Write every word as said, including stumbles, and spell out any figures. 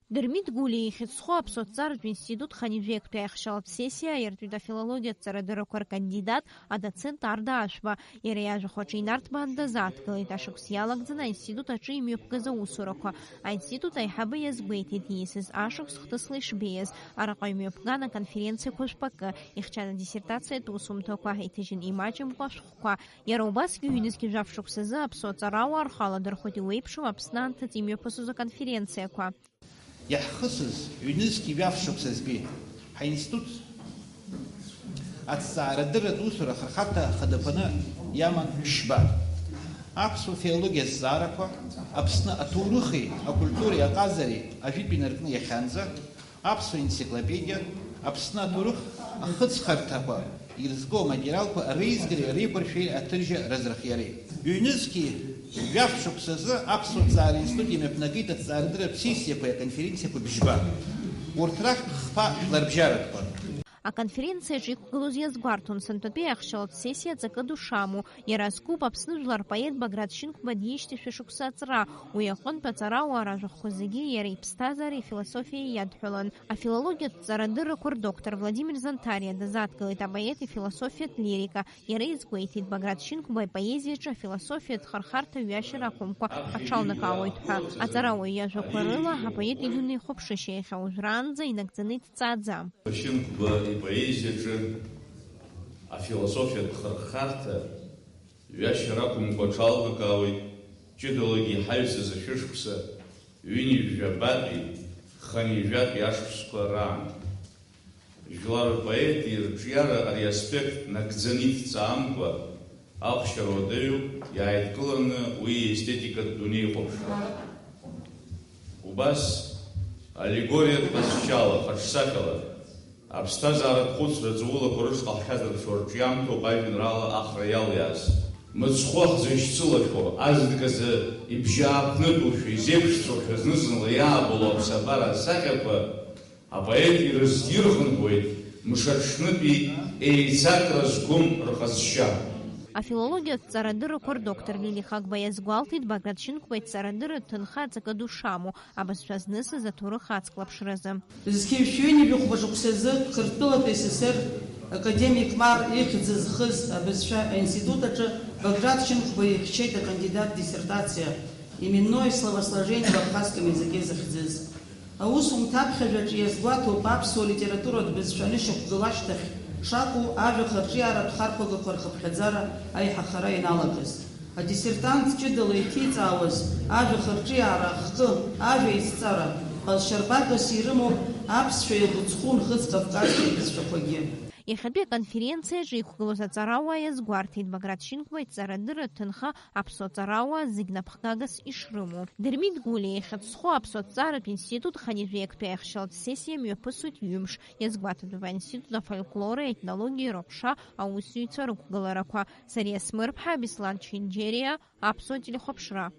Дырмит Гәлиа ихьыӡ зху Аԥсуа ҭҵааратә институт хынҩажәеиқәтәи аихшьалатә сессиа иартәит афилологиатә ҵарадыррақәа ркандидат, адоцент Арда Ашәба. Иара иажәахә аҿы инарҭбааны дазааҭгылеит ашықәс иалагӡаны аинститут аҿы имҩаԥгаз аусурақәа. Аинститут аиҳабы иазгәеиҭеит ииасыз ашықәс хҭысла ишбеиаз. Араҟа имҩаԥган аконференциақәа жәпакы, ихьчан адиссертациатә усумҭақәа, иҭыжьын имаҷымкәа ашәҟәқәа. Иара убасгьы ҩнызқьи жәаф шықәсазы аԥсуа ҵарауаа рхы аладырхәит иуеиԥшым Аԥсны анҭыҵ имҩаԥысуаз аконференциақәа. Иаҳхысыз ҩнызқьи жәаф шықәсазтәи ҳаинститут аҭҵаарадырратә усура ахырхарҭа хадақәаны иаман ԥшьба. Аԥсуа филологиа азҵаарақәа, Аԥсны аҭоурыхи акультуреи аҟазареи ажәытә инаркны иахьанӡа, Аԥсуа енциклопедиа, Аԥсны аҭоурых ахыҵхырҭақәа ирызку аматериалқәа реизгареи реиқәыршәеи аҭыжьи разрыхиареи. Ҩнызқьи жәаф шықәсазы Аԥсуа ҭҵаара институт имҩаԥнагеит аҭҵаарадырратә сессиақәеи аконференциақәеи бжьба. Урҭ рахьтә хԥа жәларбжьаратәқәан. Аконференциаҿы иқәгылоз иазгәарҭон, сынтәатәи аихшьалатә сессиа ҵакы ду шамоу. Иара азкуп Аԥсны жәлар рпоет Баграт Шьынқәба диижьҭеи шәышықәса аҵра. Уи аҟынтә аҵарауаа ражәахәқәа зегьы иара иԥсҭазаареи афилософиеи иадҳәалан. Афилологиатә ҵарадыррақәа рдоктор Владимир Занҭариа дазааҭгылеит апоет ифилософиатә лирика. Иара изгәеиҭеит, Баграт Шьынқәба ипоезиаҿы афилософиатә хырхарҭа ҩашьара ақәымкәа аҽалнакаауеит ҳәа. Аҵарауаҩ иажәақәа рыла апоет идунеихәаԥшышьа иахьа уажәраанӡа инагӡаны иҭҵааӡам. Шьынқәба ипоезиаҿы афилософиатә хырхарҭа ҩашьара ақәымкәа аҽалнакаауеит, ҷыдалагьы иҳаҩсыз ашәышықәса ҩынҩажәабатәи хынҩажәатәи ашықәсқәа раан. Жәлар рпоети рҿиара ари аспект нагӡаны иҭҵаамкәа, ахәшьара уадаҩуп, иааидкыланы уи иестетикатә дунеихәаԥшра. Убас, аллегориатә ҟазшьала, хаҿсахьала, аԥсҭазааратә хәыцра ҵаулақәа рышҟа ҳшьазырԥшуа рҿиамҭоуп ажәеинраала Ахра иалиааз. Мыцхәы ахьзышьцылахьоу, азныказы ибжьы аақәнытәушәа, изеиԥшҵәҟьоушәа, зны-зынла иаабылуа аԥсабара асахьақәа, апоет ирыздирхынҳәуеит мшаҽнытәи еицакра зқәым рҟазшьа. Афилологиатә ҵарадыррақәа рдоктор Лили Хагба иазгәалҭеит, Баграт Шьынқәба иҭҵаарадырратә ҭынха аҵакы ду шамоу, абызшәа знысыз аҭоурых ацклаԥшразы. Зқьи жәшәи ҩынҩажәи хәба шықәсазы Қырҭтәылатәи СССР академик Мар ихьӡ зхыз абызшәа аинститут аҿы Баграт Шьынқәба ихьчеит акандидат диссертациа «Именное словосложение в абхазском языке» захьӡыз. Аусумҭа аԥхьажәаҿы иазгәаҭоуп аԥсуа литературатә бызшәа анышьақәгыла ашьҭахь шакәу ажәа ахырҿиааратә хархәагақәа рхыԥхьаӡара аиҳахара ианалагаз. Адиссертант ҷыдала иҭиҵаауаз ажәа ахырҿиаара ахкы, ажәа изҵара, ҟазшьарбагас ирымоуп аԥсшәа иагәыцхәу Нхыҵ Кавказтәи абызшәақәагьы. Иахьатәи аконференциаҿы иқәгылоз аҵарауаа иазгәарҭеит, Баграт Шьынқәба иҭҵаарадырратә ҭынха аԥсуа ҵарауаа зегь напхгагас ишрымоу. Дырмит Гәлиа ихьыӡ зху аԥсуа ҭҵааратә институт хынҩажәеиқәтәи аихшьалатә сессиа мҩаԥысуеит ҩымш. Иазгәаҭатәуп аинститут афольклори, аетнологии рыҟәша аусзуҩцәа рықәгыларақәа. Сариа Смырԥҳа, Беслан Ченџьериа, Аԥсуа телехәаԥшра.